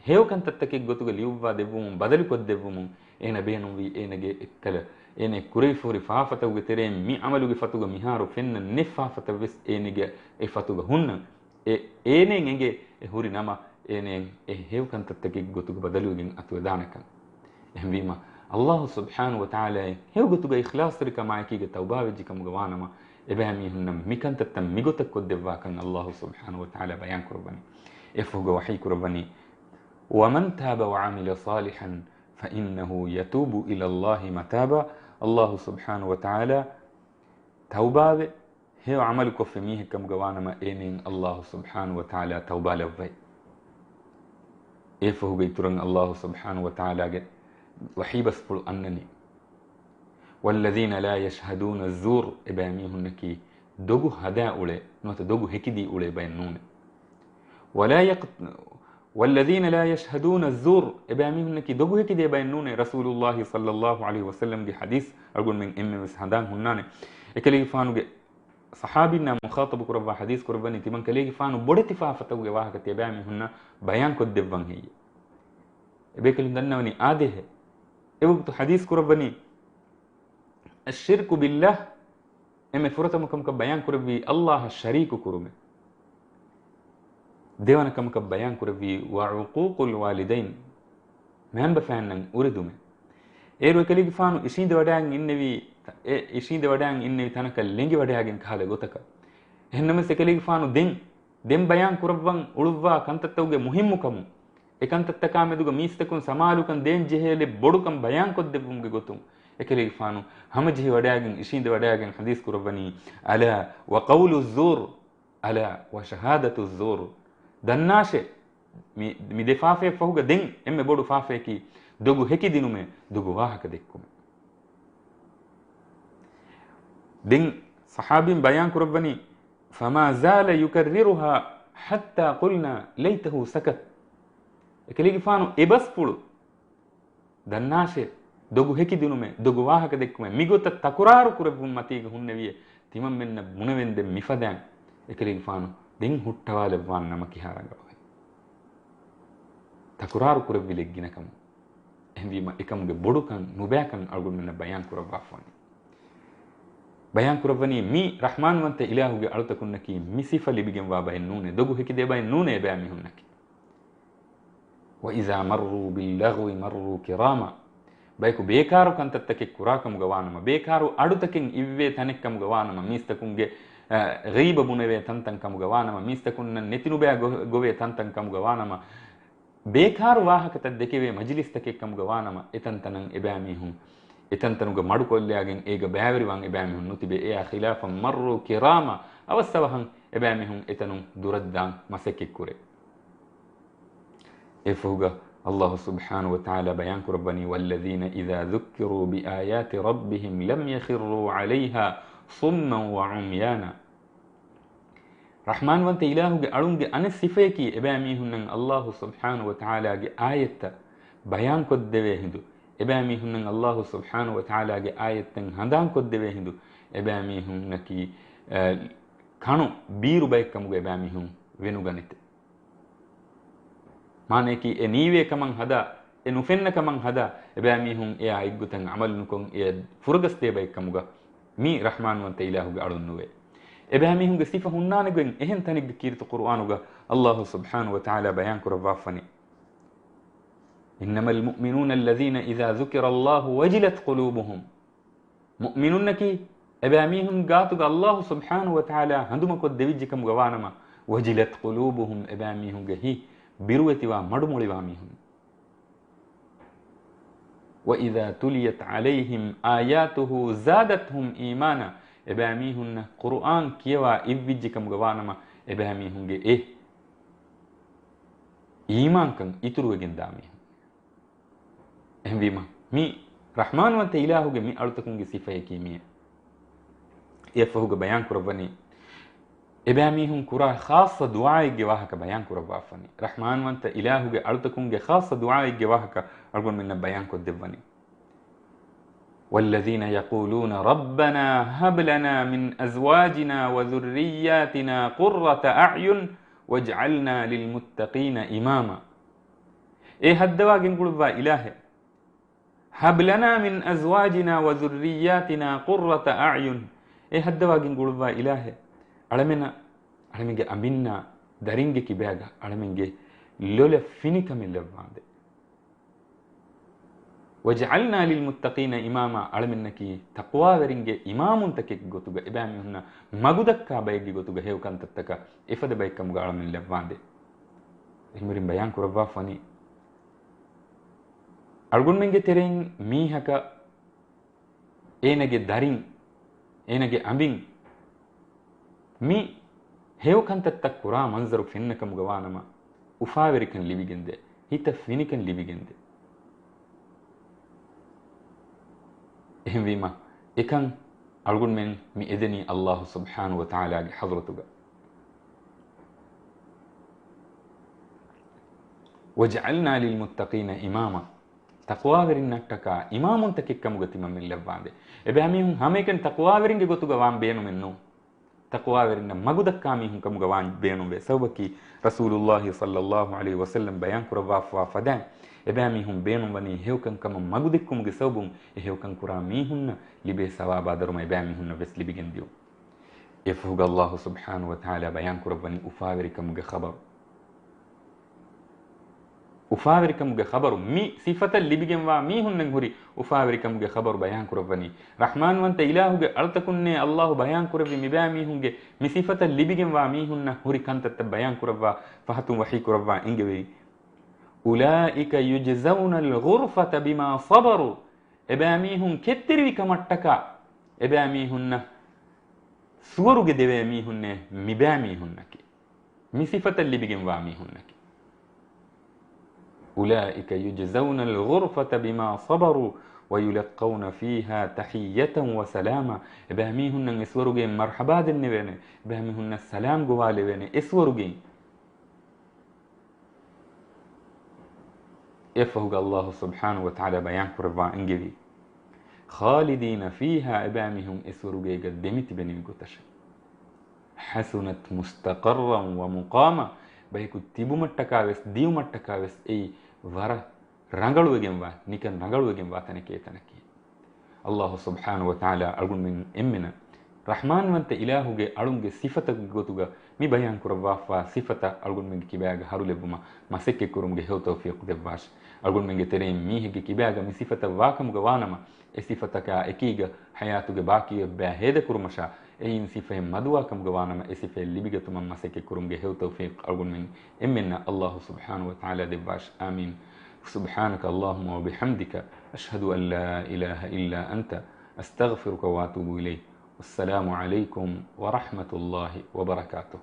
ހެޔޮ ކަންތައްތަކެއް ގޮތުގަ ލިޔުއްވާ ދެއްވުމުން، ބަދަލުކޮށްދެއްވުމުން އޭނަ ބޭނުންވީ އޭނަގެ އެއްކަލަ، އޭނަ ކުރެވިފަހުރި ފާފަތަކުގެ ތެރެއިން މި ޢަމަލުގެ ފަތުގަ މިހާރު ފެންނަން ނެތް ފާފަތައް ވެސް އޭނަގެ އެ ފަތުގަ ހުންނަން. އެ އޭނައަށް އެނގޭ އެ ހުރި ނަމަ، އޭނައަށް އެ ހެޔޮ ކަންތައްތަކެއް ގޮތުގަ ބަދަލުވެގެން އަތުވެދާނެކަން. އެހެންވީމަ، އައްލާހު ސުބްޙާނަހު ވަތަޢާލާއަށް ހެޔޮ ގޮތުގައި އިޚްލާޞްތެރިކަމާއެކީގަ ތައުބާވެއްޖެ ކަމުގަ ވާނަމަ، އެބައިމީހުންނަށް މިކަންތައްތައް މިގޮތަށް ކޮށްދެއްވާކަން އައްލާހު ސުބްޙާނަހު ވަތަޢާލާ ބަޔާން ކުރައްވަނީ. އެފަހުގަ ވަޙީ ކުރައްވަނީ، ومن تاب وعمل صالحا فإنه يتوب إلى الله متابا. އައްލާހު ސުބްޙާނަހު ވަތަޢާލާ ތައުބާވެ، ހެޔޮ ޢަމަލު ކޮށްފި މީހެއް ކަމުގަ ވާނަމަ، އޭނައަށް އައްލާހު ސުބްޙާނަހު ވަތަޢާލާ ތައުބާ ލައްވައި. އެފަހުގަ އިތުރަށް އައްލާހު ސުބްޙާނަހު ވަތަޢާލާގެ ވަޙީ ބަސްފުޅު އަންނަނީ، والذين لا يشهدون الزور، އެބައިމީހުންނަކީ ދޮގު ހަދާ އުޅޭ، ނުވަތަ ދޮގު ހެކިދީ އުޅޭ ބައެއް ނޫނޭ. ولا يق-، والذين لا يشهدون الزور، އެބައިމީހުންނަކީ ދޮގު ހެކިދޭ ބައެއް ނޫނޭ. ރަސޫލުއްލާހި ޞައްލައްލާހު ޢަލައިހި ވަސައްލަމްގެ ޙަދީޘް އަޅުގަނޑުމެން އެންމެން ވެސް ހަނދާން ހުންނާނެ. އެކަލޭގެފާނުގެ ޞަޙާބީންނާ މުޚާޠަބު ކުރައްވާ ޙަދީޘް ކުރައްވަނީ، ތިމަން ކަލޭގެފާނު ބޮޑެތި ފާފަތަކުގެ ވާހަކަ ތިޔަބައިމީހުންނަށް ބަޔާން ކޮށްދެއްވަން ހެއްޔޭ؟ އެބޭކަލުން ދަންނަވަނީ އާދޭހޭ. އެވަގުތު ޙަދީޘް ކުރައްވަނީ، الشرك بالله، އެންމެ ފުރަތަމަ ކަމަކަށް ބަޔާން ކުރެއްވީ އައްލާހަށް ޝަރީކު ކުރުމެއް. ދެވަނަ ކަމަކަށް ބަޔާން ކުރެއްވީ وعقوق الوالدين، މައިންބަފައިންނަށް އުރެދުމެއް. އޭރު އެކަލޭގެފާނު އިށީނދެ ވަޑައިގެން އިންނެވީ، އެ އިށީނދެ ވަޑައިގެން އިންނެވި ތަނަކަށް ލެނގި ވަޑައިގެން ކަހަލަ ގޮތަކަށް. އެހެންނަމަވެސް އެކަލޭގެފާނު ދެން، ދެން ބަޔާން ކުރައްވަން އުޅުއްވާ ކަންތައްތަކުގެ މުހިއްމުކަމު، އެ ކަންތައްތަކާ މެދުގަ މީސްތަކުން ސަމާލުކަން ދޭން ޖެހޭ ބޮޑުކަން ބަޔާން ކޮށްދެއްވުމުގެ ގޮތުން، އެކަލޭގެފާނު ހަމަޖެހި ވަޑައިގެން، އިށީނދެ ވަޑައިގެން ޙަދީޘް ކުރައްވަނީ، ألا وقول الزور، ألا وشهادة الزور. ދަންނާށޭ، މި، މި ދެ ފާފައެއް ފަހުގަ ދެން އެންމެ ބޮޑު ފާފައަކީ ދޮގު ހެކިދިނުމޭ، ދޮގު ވާހަކަ ދެއްކުމޭ. ދެން ޞަޙާބީން ބަޔާން ކުރައްވަނީ، فما زال يكررها حتى قلنا ليته سكت. އެކަލޭގެފާނު އެ ބަސްފުޅު، ދަންނާށޭ، ދޮގު ހެކިދިނުމޭ، ދޮގު ވާހަކަ ދެއްކުމޭ، މިގޮތަށް ތަކުރާރު ކުރެއްވުން މަތީގަ ހުންނެވިއޭ، ތިމަންމެންނަށް ބުނެވެންދެން މިފަދައިން. އެކަލޭގެފާނު ދެން ހުއްޓަވާލައްވާން ނަމަ ކިހާ ރަނގަޅުހޭ؟ ތަކުރާރު ކުރެއްވިލެއްގިނަކަމު. އެހެންވީމަ އެކަމުގެ ބޮޑުކަން ނުބައިކަން އަޅުގަނޑުމެންނަށް ބަޔާން ކުރައްވާފަވަނީ. ބަޔާން ކުރައްވަނީ މި ރަޙްމާންވަންތަ އިލާހުގެ އަޅުތަކުންނަކީ މި ސިފަ ލިބިގެންވާ ބައެއް ނޫނޭ، ދޮގު ހެކިދޭ ބައެއް ނޫނޭ އެބައިމީހުންނަކީ. وإذا مروا باللغو مروا كراما. ބަޔަކު ބޭކާރު ކަންތައްތަކެއް ކުރާކަމުގަ ވާނަމަ، ބޭކާރު އަޑުތަކެއް އިއްވޭ ތަނެއްކަމުގަ ވާނަމަ، މީސްތަކުންގެ، އަ، ޣީބަ ބުނެވޭ ތަންތަންކަމުގަ ވާނަމަ، މީސްތަކުންނަށް ނެތިނުބައި ގޮ-، ގޮވޭ ތަންތަންކަމުގަ ވާނަމަ، ބޭކާރު ވާހަކަތައް ދެކެވޭ މަޖިލިސްތަކެއްކަމުގަ ވާނަމަ، އެތަންތަނަށް އެބައިމީހުން އެތަންތަނުގަ މަޑުކޮށްލައިގެން އޭގަ ބައިވެރިވާން އެބައިމީހުން ނުތިބޭ. އެއާ ޚިލާފަށް مروا كراما، އަވަސްއަވަހަށް އެބައިމީހުން އެތަނުން ދުރަށްދާން މަސައްކަތްކުރޭ. އެފަހުގަ އައްލާހު ސުބްޙާނަހު ވަތަޢާލާ ބަޔާން ކުރައްވަނީ، والذين إذا ذكروا بآيات ربهم لم يخروا عليها صما وعميانا. ރަޙްމާންވަންތަ އިލާހުގެ އަޅުންގެ އަނެއް ސިފަޔަކީ، އެބައިމީހުންނަށް އައްލާހު ސުބްޙާނަހު ވަތަޢާލާގެ އާޔަތްތައް ބަޔާންކޮށްދެވޭ ހިނދު، އެބައިމީހުންނަށް އައްލާހު ސުބްޙާނަހު ވަތަޢާލާގެ އާޔަތްތައް ހަނދާންކޮށްދެވޭ ހިނދު، އެބައިމީހުންނަކީ، އަ، ކަނު ބީރު ބައެއްކަމުގަ އެބައިމީހުން ވެނުގަނެތެ. މާނަޔަކީ އެ ނީވޭ ކަމަށް ހަދާ، އެ ނުފެންނަ ކަމަށް ހަދާ، އެބައިމީހުން އެއާ އެއްގޮތަށް ޢަމަލު ނުކޮށް، އެ ފުރަގަސްދޭ ބައެއްކަމުގަ މީ ރަޙްމާންވަންތަ އިލާހުގެ އަޅުން ނުވޭ. އެބައިމީހުންގެ ސިފަ ހުންނާނެ ގޮތް އެހެން ތަނެއްގަ ކީރިތި ޤުރުއާނުގަ އައްލާހު ސުބްޙާނަހު ވަތަޢާލާ ބަޔާން ކުރައްވާފަނި. إنما المؤمنون الذين إذا ذكر الله وجلت قلوبهم. މުއުމިނުންނަކީ، އެބައިމީހުން ގާތުގަ އައްލާހު ސުބްޙާނަހު ވަތަޢާލާ ހަނދުމަކޮށް ދެވިއްޖެކަމުގަ ވާނަމަ، وجلت قلوبهم، އެބައިމީހުންގެ ހިތް ބިރުވެތިވާ މަޑުމޮޅިވާ މީހުން. وإذا تليت عليهم آياته زادتهم إيمانا، އެބައިމީހުންނަށް ޤުރުއާން ކިޔަވާ އިއްވިއްޖެކަމުގަ ވާނަމަ، އެބައިމީހުންގެ އެ އީމާންކަން އިތުރުވެގެންދާ މީހުން. އެހެންވީމަ، މި ރަޙްމާންވަންތަ އިލާހުގެ މި އަޅުތަކުންގެ ސިފަޔަކީ މިއެއް. އެއަށްފަހުގަ ބަޔާން ކުރައްވަނީ، އެބައިމީހުން ކުރާ ޚާއްޞަ ދުޢާއެއްގެ ވާހަކަ ބަޔާން ކުރައްވާފަނީ. ރަޙްމާންވަންތަ އިލާހުގެ އަޅުތަކުންގެ ޚާއްޞަ ދުޢާއެއްގެ ވާހަކަ އަޅުގަނޑުމެންނަށް ބަޔާން ކޮށްދެއްވަނީ. والذين يقولون ربنا هب لنا من أزواجنا وذرياتنا قرة أعين واجعلنا للمتقين إماما. އޭ ހައްދަވާ ގެންގުޅުއްވާ އިލާހެއް، هب لنا من أزواجنا وذرياتنا قرة أعين. އޭ ހައްދަވާ ގެންގުޅުއްވާ އިލާހެއް، އަޅަމެނަށް، އަޅަމެންގެ އަނބިންނާ ދަރިންގެ ކިބާގަ އަޅަމެންގެ ލޮލަށް ފިނިކަމެއް ލައްވާނދޭ. واجعلنا للمتقين إماما، އަޅަމެންނަކީ ތަޤްވާވެރިންގެ އިމާމުންތަކެއްގެ ގޮތުގަ، އެބައިމީހުންނަށް މަގުދައްކާ ބައެއްގެ ގޮތުގަ ހެޔޮ ކަންތައްތަކަށް އެފަދަ ބައެއްކަމުގަ އަޅަމެން ލައްވާނދޭ. އެހެންވެރިން ބަޔާން ކުރައްވާފަނީ، އަޅުގަނޑުމެންގެ ތެރެއިން މީހަކަށް އޭނަގެ ދަރިން، އޭނަގެ އަނބިން މި ހެޔޮ ކަންތައްތައް ކުރާ މަންޒަރު ފެންނަކަމުގަ ވާނަމަ، އުފާވެރިކަން ލިބިގެންދޭ، ހިތަށް ފިނިކަން ލިބިގެންދޭ. އެހެންވީމަ، އެކަން އަޅުގަނޑުމެން މި އެދެނީ ﷲ ސުބްޙާނަހޫ ވަތަޢާލާގެ ޙަޟްރަތުގަ. واجعلنا للمتقين إماما. ތަޤްވާވެރިންނަށްޓަކާ އިމާމުންތަކެއްކަމުގަ ތިމަންމެން ލައްވާނދޭ. އެބައިމީހުން ހަމައެކަނި ތަޤްވާވެރިންގެ ގޮތުގަ ވާން ބޭނުމެއްނޫން. ތަޤްވާވެރިންނަށް މަގުދައްކާ މީހުން ކަމުގަ ވާން ބޭނުންވޭ. ސަބަބަކީ، ރަސޫލުﷲ ޞައްލަﷲ ޢަލައިހި ވަސައްލަމް ބަޔާން ކުރައްވާފަވާ ފަދައިން، އެބައިމީހުން ބޭނުންވަނީ ހެޔޮކަން ކަމަށް މަގުދެއްކުމުގެ ސަބަބުން އެ ހެޔޮކަން ކުރާ މީހުންނަށް ލިބޭ ސަވާބާ ދަރުމަ އެބައިމީހުންނަށް ވެސް ލިބިގެން ދިޔުން. އެފަހުގަ ﷲ ސުބްޙާނަހޫ ވަތަޢާލާ ބަޔާން ކުރައްވަނީ އުފާވެރިކަމުގެ ޚަބަރު. އުފާވެރިކަމުގެ ޚަބަރު، މި ސިފަތައް ލިބިގެންވާ މީހުންނަށް ހުރި އުފާވެރިކަމުގެ ޚަބަރު ބަޔާން ކުރައްވަނީ. ރަޙްމާންވަންތަ އިލާހުގެ އަޅުތަކުންނޭ ﷲ ބަޔާން ކުރެއްވި މިބައިމީހުންގެ މި ސިފަތައް ލިބިގެންވާ މީހުންނަށް ހުރި ކަންތައްތައް ބަޔާން ކުރައްވާ ފަހަތުން ވަޙީ ކުރައްވާ އެންގެވޭ. أولئك يجزون الغرفة بما صبروا. އެބައިމީހުން ކެތްތެރިވި ކަމަށްޓަކާ އެބައިމީހުންނަށް ސުވަރުގެ ދެވޭ މީހުންނޭ މިބައިމީހުންނަކީ. މި ސިފަތައް ލިބިގެންވާ މީހުންނަކީ. أولئك يجزون الغرفة بما صبروا ويلقون فيها تحية وسلاما. އެބައިމީހުންނަށް އެސުވަރުގެ މަރްޙަބާ ދެންނެވޭނެ. އެބައިމީހުންނަށް ސަލާމް ގޮވާލެވޭނެ އެސުވަރުގެ. އެފަހުގަ ﷲ ސުބްޙާނަހޫ ވަތަޢާލާ ބަޔާން ކުރައްވާ އެންގެވީ، خالدين فيها، އެބައިމީހުން އެސުވަރުގޭގަ ދެމިތިބެނިވި ގޮތަށެ. حسنت مستقرا ومقاما، ބަޔަކު ތިބުމަށްޓަކާ ވެސް، ދިޔުމަށްޓަކާ ވެސް އެއީ ވަރަށް ރަނގަޅުވެގެންވާ، ނިކަން ރަނގަޅުވެގެންވާ ތަނެކޭ ތަނަކީ. ﷲ ސުބްޙާނަހޫ ވަތަޢާލާ އަޅުގަނޑުމެން އެންމެނަށް ރަޙްމާންވަންތަ އިލާހުގެ އަޅުންގެ ސިފަތަކުގެ ގޮތުގަ މި ބަޔާން ކުރައްވާފާ ސިފަތައް އަޅުގަނޑުމެންގެ ކިބާގަ ހަރުލެއްވުމަށް މަސައްކަތްކުރުމުގެ ހެޔޮ ތައުފީޤު ދެއްވާށި. އަޅުގަނޑުމެންގެ ތެރެއިން މީހެއްގެ ކިބާގަ މި ސިފަތައް ވާކަމުގަ ވާނަމަ، އެ ސިފަތަކާ އެކީގަ ޙަޔާތުގެ ބާކީ އެއްބަޔާ ހޭދަކުރުމަށާ، އެއިން ސިފައެއް މަދުވާކަމުގަ ވާނަމަ، އެ ސިފައެއް ލިބިގަތުމަށް މަސައްކަތްކުރުމުގެ ހެޔޮ ތައުފީޤު އަޅުގަނޑުމެން އެންމެންނަށް ﷲ ސުބްޙާނަހޫ ވަތަޢާލާ ދެއްވާށި. އާމީން. سبحانك اللهم وبحمدك، أشهد أن لا إله إلا أنت، أستغفرك وأتوب إليك. والسلام عليكم ورحمة الله وبركاته.